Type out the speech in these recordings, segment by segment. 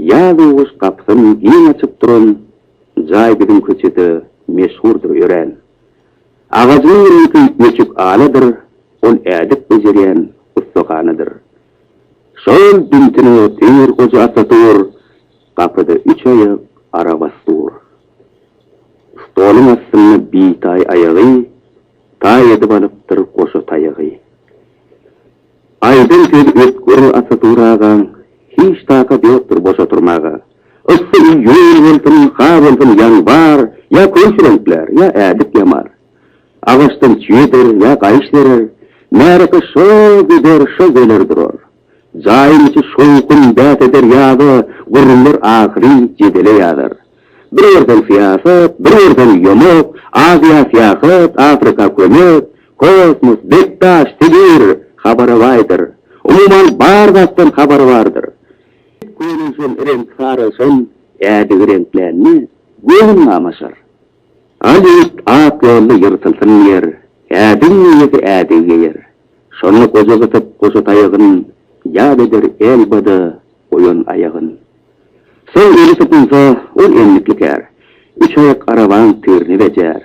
Ýaz-u-gyş gapysyn giň açyp duran jaý biziň köçede meşhurdyr örän. Agajynyň reňki öçük aladyr, ol ädik bejerýän ussahanadyr. Şol dümtünip otyr goja Asatur, gapyda üç aýak arabasy dur. Stoluň astynda bitaý aýagy, taý edip alypdyr goşa taýagy. Aýdan sözi ötgür Asatur agaň, hiç takat ýokdur boş oturmaga. Yssy iýul bolsun, ha bolsun ýanwar, ýa köwüş reňklär, ýa ädik ýamar. Agaçdan çüý eder, ýa gaýyş zerer, märeke şo gider, şo geler durar. Jaýyň içi şowhun bäs eder ýaza, gürrüňler ahyry jedele ýazar. Bir görseň syýasat, bir görseň ýomak, Aziýa syýahat, Afrika kömek, kosmos, Bekdaş, Sibir habara baýdyr. Umuman bar zatdan habary bardyr. Könelşen reňk saraşan ädigi reňklände göwün gamaşar. Al ýigit ak ýolda ýyrtylsyn diýer, ädigiň eýesi ädigi geýer. Şonda goja gysyp goşa taýagyn, ýat eder Elbada goýan aýagyn. Soň eli sypynsa, ol endikli kär, üç aýak arabaň tigrini bejär.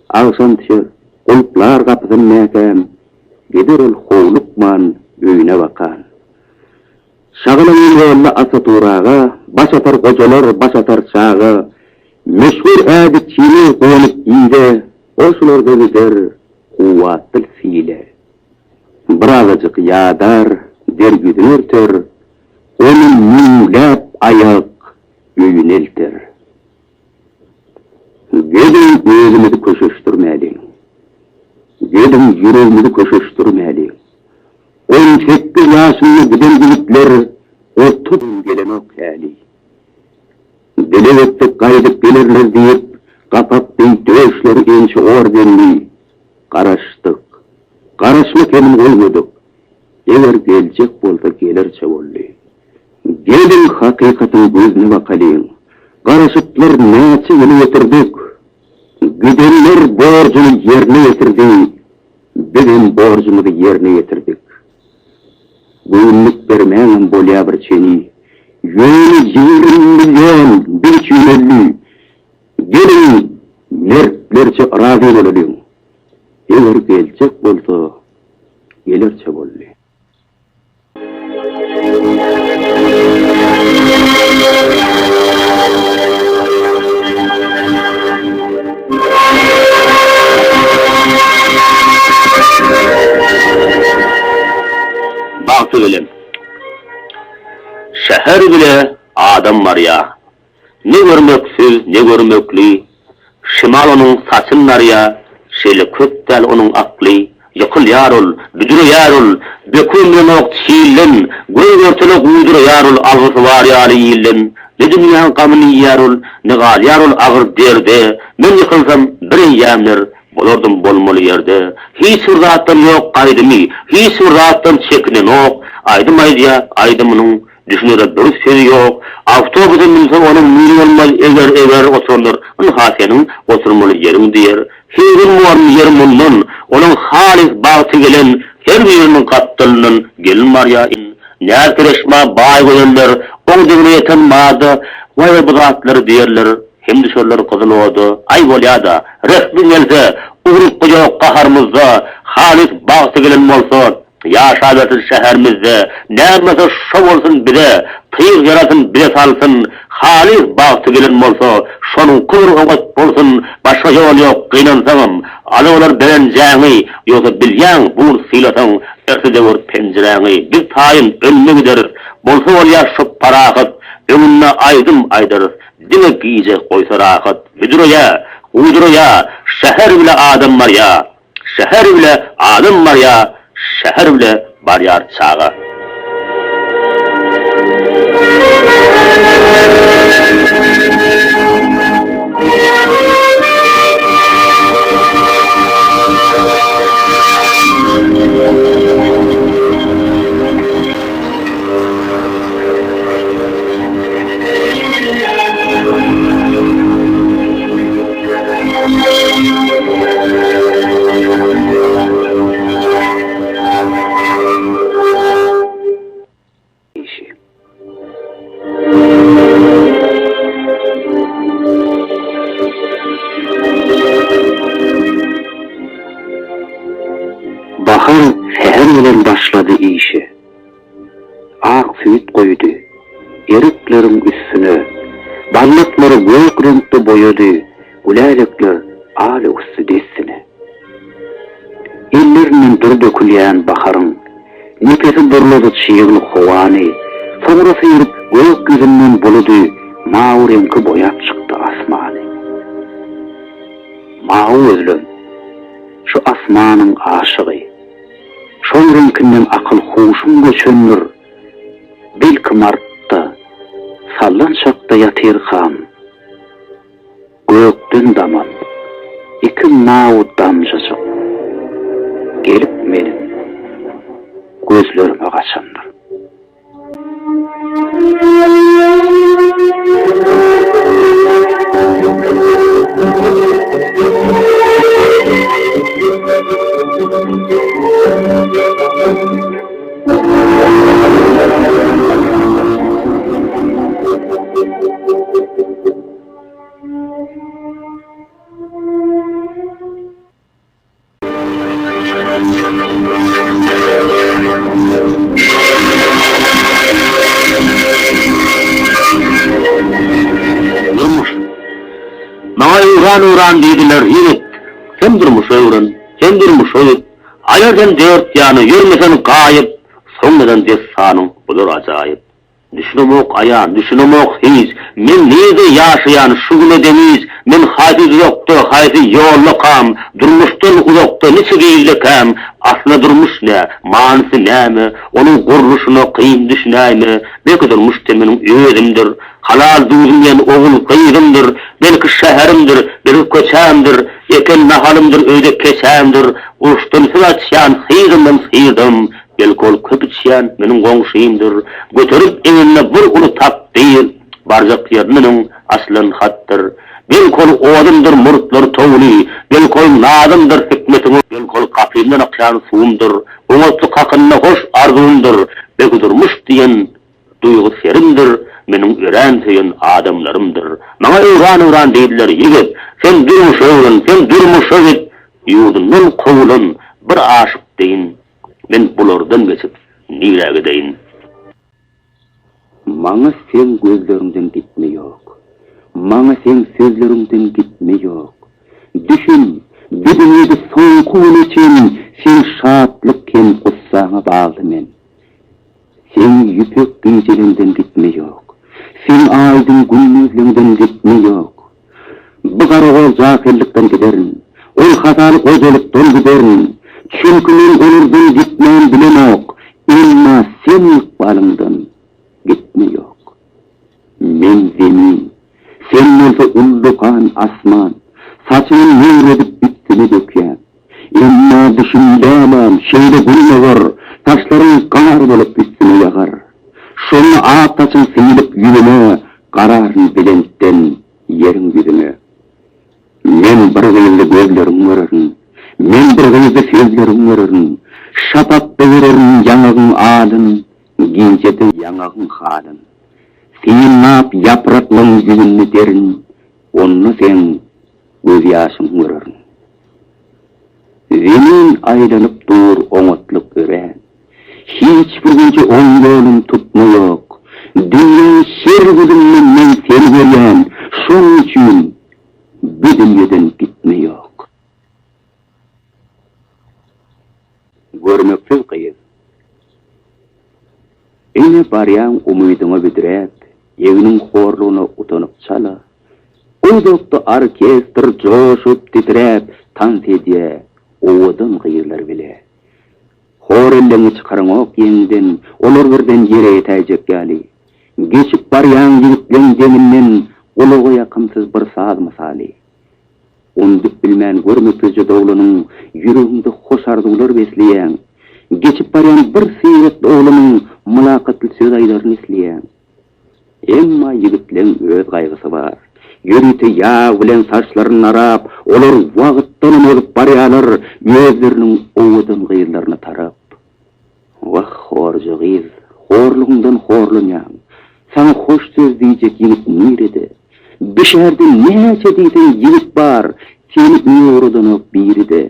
Agşam düşer, gulplar gapysyn mäkäm, gider ol howlukman öýüne bakan. Şagalaň ýolda Asatur aga, baş atar gojalar, baş atar çaga. Meşhur ädikçini guwanyp ile, ol şularda gider kuwwatly sile. Birazajyk ýadar, der ýüzüni örter, ony müňläp aýak öýüne elter. Geliň özümizi köşeşdirmäliň. Geliň ýüregimizi köşeşdirmäliň. 18 ýaşynda giden ýigitler 30 gün gelenok häli. Dileg etdik gaýdyp gelerler diýip, gapak deý döşleri ençe ordenli. Garaşdyk. Garaşma kemin goýmadyk. Eger geljek bolsa gelerçe boldy. Geliň hakykatyň gözüne bakalyň. Garaşyplar näçe ýyly getirdik. Gidenler borjuny ýerine ýetirdi. Bizem borjumyzy ýerine ýetirdik. Göwünlik bermäňem bolýa bir çeni. Ýöne 20 million biz üçin öldi. Geliň mertlerçe razy bolalyň. Eger geljek bolsa gelerçe boldy. Bagty bilen. Şäher bile adam barýa. Ne görmeksiz, ne görmekli, Şemal onuň saçyn darýa, Şeýle köp däl onuň akly. Ýykylýar ol, büdreýär ol, Bökübem bilenok çilden, Göz-görtele guwduraýar ol Algysy bar ýaly ilden. Ne dünýäň gamyny iýýär ol, Ne galýar ol agyr derde. Men ýykylsam, bir eýýämler, Bolardym bolmaly ýerde. Hiç bir zatdan ýok gaýdymy, Hiç bir zatdan çekinenok. Aýdym aýdýa, aýdymynyň Düşünere bir sözi ýok. Awtobusa münse onuň müni bolmaz, eger eger oturanlar ynha seniň oturmaly ýeriň diýer. Her gün bormy ýer mundan, onuň halys bagty gelen her biriniň gapdalyndan gelin barýa in. Näz-kereşma baý gözeller, oň deňine ýeten madda, waý bu zatlary diýerler, hem düşerler gyzyl oda. Aý bolýa-da, rehmiň gelse, ugrukgy ýok gaharymyzda, halys bagty gelen bolsa, Ýaşabersin şäherimizde, Näme şo bolsun bize, Tyg ýarasyn bize salsyn, Halys bagty gelen bolsa, Şonuňky bir oňat bolsun, Başga ýol ýok gynansaňam, Ala bolar berenjäňi, Ýogsa bilýäň bu gün sylasaň, Erte döwer penjiräňi, Biz taýyn ölüme gideris, Bolsa bolýar şo parahat, Öňünde aýdym aýdarys, Diňe gije goýsa rahat, Büdreýä, guwduraýa, Şäher bile adam barýa. Şäher bile adam barýa, şäher bile barýar çaga. guýdy, erikleriň üstüne. Baldaklary gök reňkde boýady, gülälekler al öwüsdi dessine. Ellerinden dür dökülýän baharyň, Nepesi durlady çygly howany. Soňra syryp gök ýüzünden buludy, Mawy reňke boýap çykdy asmany. Mawy gözlem, şu asmanyň aşygy. Şol reňkinden akyl-huşum göçendir. Belki martda, sallançakda ýatyrkam, Gökden daman iki mawy damjajyk gelip meniň gözlerime gaçandyr. Durmuş. Maňa öwran-öwran diýdiler, ýigit, sen durmuşa öwren, sen durmuşa git, aýla sen dört ýana, ýörme sen gaýyp, soň ýazan dessanyň bolar ajaýyp. Düşünemok aýan, düşünemok hiç, Men nirde ýaşaýan şu güne deňiç, Men haýsy duzakda, haýsy ýoldakam, Durmuşdan uzakda niçik ildekäm, Aslynda durmuş nä, manysy näme, Onuň gurluşyna kyn düşünäýme, Belki durmuş diýen meniň özümdir, Halal duzum diýen ogul-gyzymdyr, Belki şäherimdir, belki köçämdir, Eken nahalymdyr, öýde keçämdir, Uruşdan söz açýan syzymdan syrdym, Belki ol köp içýän meniň goňşymdyr, Göterip egnine bir uly takdyr, Barjak ýerine öň asylan hatdyr. Belki ol odumdyr murtlary towly, Belki ol nazymdyr hikmetiň Belki ol gapymdan akýan suwumdyr, Oňatlyk hakynda hoş arzuwymdyr, Belki durmuş diýen duýgy serimdir, Meniň örän söýen adamlarymdyr. Maňa öwran-öwran diýdiler, Ýigit, sen durmuşa öwren, sen durmuşa git! Ýurdundan kowulan bir aşyk deýin. Men bulardan geçip nirä gideýin? Maňa seň gözleriňden gitme ýok, Maňa seň sözleriňden gitme ýok. Düşün, bu dünýede soňky güne çen Seň şatlyk hem gussaňa bagly men. Seň ýüpek gijeleňden gitme ýok, Seň aýdyň gündizleňden gitme ýok. Bu garagol jahyllykdan giderin, Ol hasaly gojalykdan giderin. Çünki men olardan gitmän bilemok, Emma sen ykbalyňdan gitme ýok. Men zemin, sen bolsa ullakan asman, Saçyňy möwredip üstüme dökýäň. Emma düşün läläm, şeýle gün dogar, Saçlaryň gar bolup üstüme ýagar. Şonda ak saçyň sylyp ýüzüme, Gararyn belentden ýeriň ýüzüne. Men bir gyzly gözleriň görerin, Men bir gyzly sözleriň görerin. Şapakda görerin ýaňagyň alyn, Gijede ýaňagyň halyn. Synlap ýapraklaň ýüzünde derin, Onda seň gözýaşyň görerin. Zemin aýlanyp dur oňatlyk örän. Hiç bir gije oň ýolun tutma ýok. Dünýäň her gülünde men seni görýän, şoň üçin bu dünýeden gitme ýok. Görmeksiz gyz. Ine barýaň umydyňa büdräp, egniň horlugyna utanyp çala. Uzakda orkestr joşup titräp tans edýä owadan gyzlar bile. Hor elleňi çykaraňok ýeňden, olar birden ýere ýetäýjek ýaly. Geçip barýaň ýigitleň deňinden gulaga ýakymsyz bir saz mysaly. Undup bilmän görmekizje doglanyň ýüregiňde hoş arzuwlar besleýäň. Geçip barýan bir syratly oglanyň mylakatly söz aýdaryny isleýäň. Emma ýigitleň öz gaýgysy bar. Ýörite ýag bilen saçlaryny darap, olar wagtdanam ozup barýarlar özleriniň owadan gyzlaryna tarap. Wah, horja gyz, horlugyňdan horlanýaň. Saňa hoş söz diýjek ýigit nirede? Bu şäherde näçe diýseň ýigit bar, seni öýe ugradanok biri-de.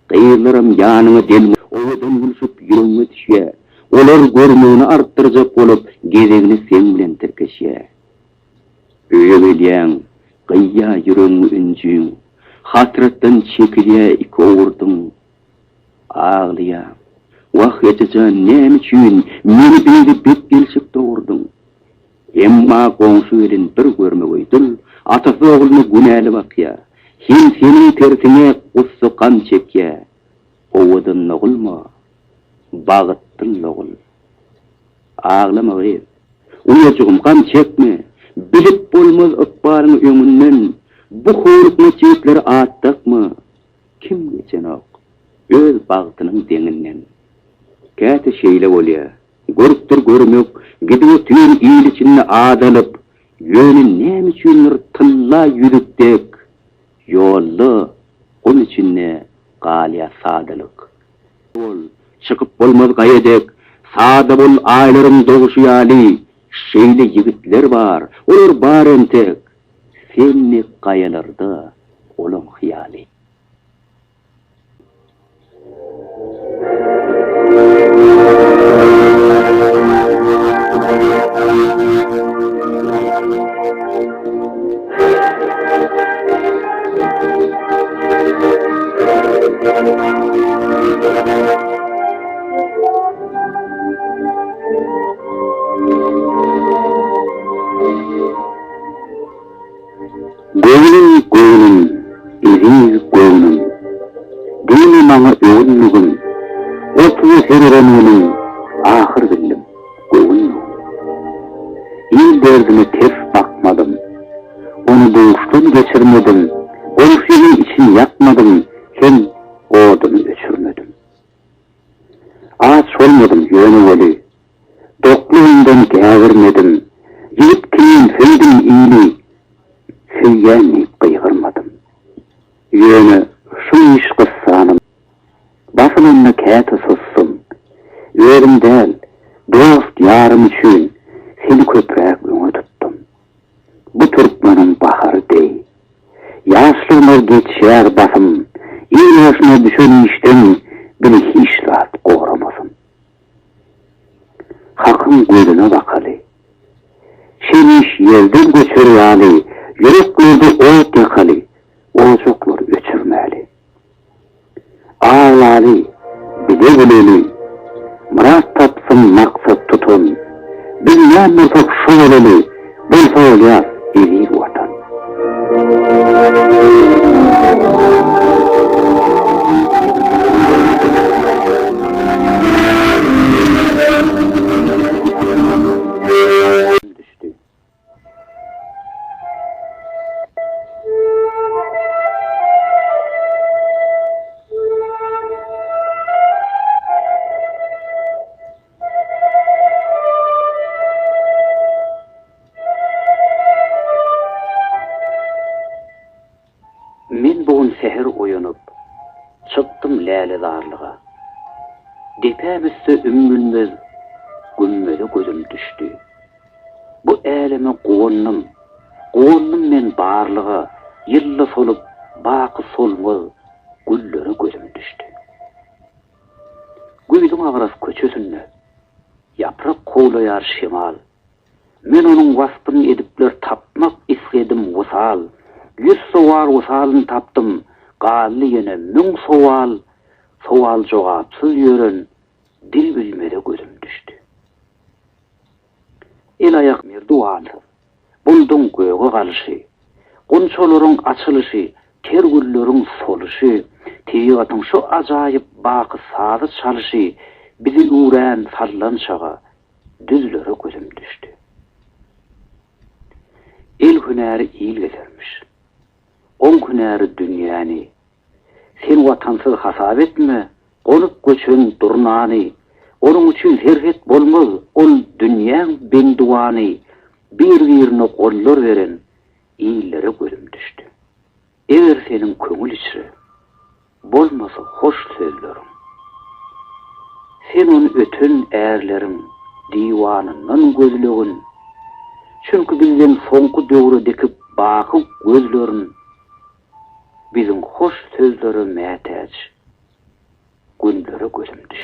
Gyzlaram ýanyňa delmuryp, owadan gülşüp ýüregiňe düşýär. Olar görmegini artdyrjak bolup, gezegini seň bilen tirkeşýär. Öýe gelýäň, gyýýar ýüregiňi ünjüň, Hasratdan çekilýär iki owurdyň. Aglaýaň, Wah, ejejan, näme üçin Meni beýle betgelşik dogurdyň? Emma goňşy gelin bir görmegeý dul atasy ogluna günäli bakýar. Hem seniň tersiňe gussa-gam çekýär. Owadan dogulma, bagtly dogul. Aglama gyz. Uýajygym, gam çekme. Bilip bolmaz ykbalyňy öňünden. Bu howlukmaç ýigitlere at dakma. Kim geçenok öz bagtynyň deňinden. Käte şeýle bolýar. Görüpdir görmek, gidip otyr il içinde ad alyp, ýöne näme üçindir tylla ýüzük dek ýolda gum içinde galýar sadalyk. Bol, çykyp bolmaz gaýa dek, sada bol aýlaryň doguşy ýaly, şeýle ýigitler bar, olar bar entek, sen dek gaýalarda olaň hyýaly. Göwnüm, göwnüm, eziz göwnüm, Diýme maňa öwünmegin, Otuza ser uran günüm, Ahyr bildim, göwün bu. Il derdine ters bakmadym, Ony duşdan geçirmedim, Goňşynyň için ýakmadym, Hem oduny öçürmedim. Aç bolmadym ýöne weli, Doklugymdan gägirmedim, Ýigit kimin söýdüm ili, Söýýän diýip gygyrmadym. Ýöne şu iş gyssanym, Basylanda käte susdum. Özüm däl, dost-ýarym üçin Seni köpräk öňe tutdum. Bu türkmeniň bahary deý. Ýaşlygymyz geçýär basym, Il başyna düşen işden Bizi hiç zat goramasyn. Hakyň gözüne bakaly. Şem iş ýerden göçer ýaly, Ýüreklerde ot ýakaly, Ojaklary öçürmäli. Aglaly, bile güleli, Myrat tapsyn maksat tutan. Biz näme bolsak şo bolaly, Bolsa bolýar eziz Watan. Düşdi. Men bu gün säher oýanyp, Çykdym lälezarlyga. Depäm üste ümmülmez Gümmeze gözüm düşdi. Bu äleme guwandym, Guwandym men barlyga, Ýylda solup, baky solmaz Güllere gözüm düşdi. Güýzüň agras köçesinde, Ýaprak kowlaýar şemal. Men onuň waspyn edipler tapmak isledim wysal, Ýüz sowal wysalyn tapdym, galdy ýene müň sowal, Sowal-jogapsyz ýören dil bilmeze gözüm düşdi. El-aýak merduwansyz, bulduň göge galyşy, Gunçalaryň açylyşy, ter gülleriň soluşy, Tebigatyň şu ajaýyp baky sazy çalyşy Bizi üwrän sallançaga, düzlere gözüm düşdi. El hünäri il gezermiş. Oň hünäri dünýäni. Sen watansyz hasap etme, gonup-göçen durnany. Onuň üçin serhet bolmaz, ol dünýäň bendiwany. Bir-birine gollar beren illere gözüm düşdi. Eger seniň köňül içre bolmasa hoş sözleriň, Sen ony öten ärleriň diwanyndan gözlegin. Çünki bizden soňky döwre dikip baky gözlerin, Biziň hoş sözlere mätäç günlere gözüm düşdi.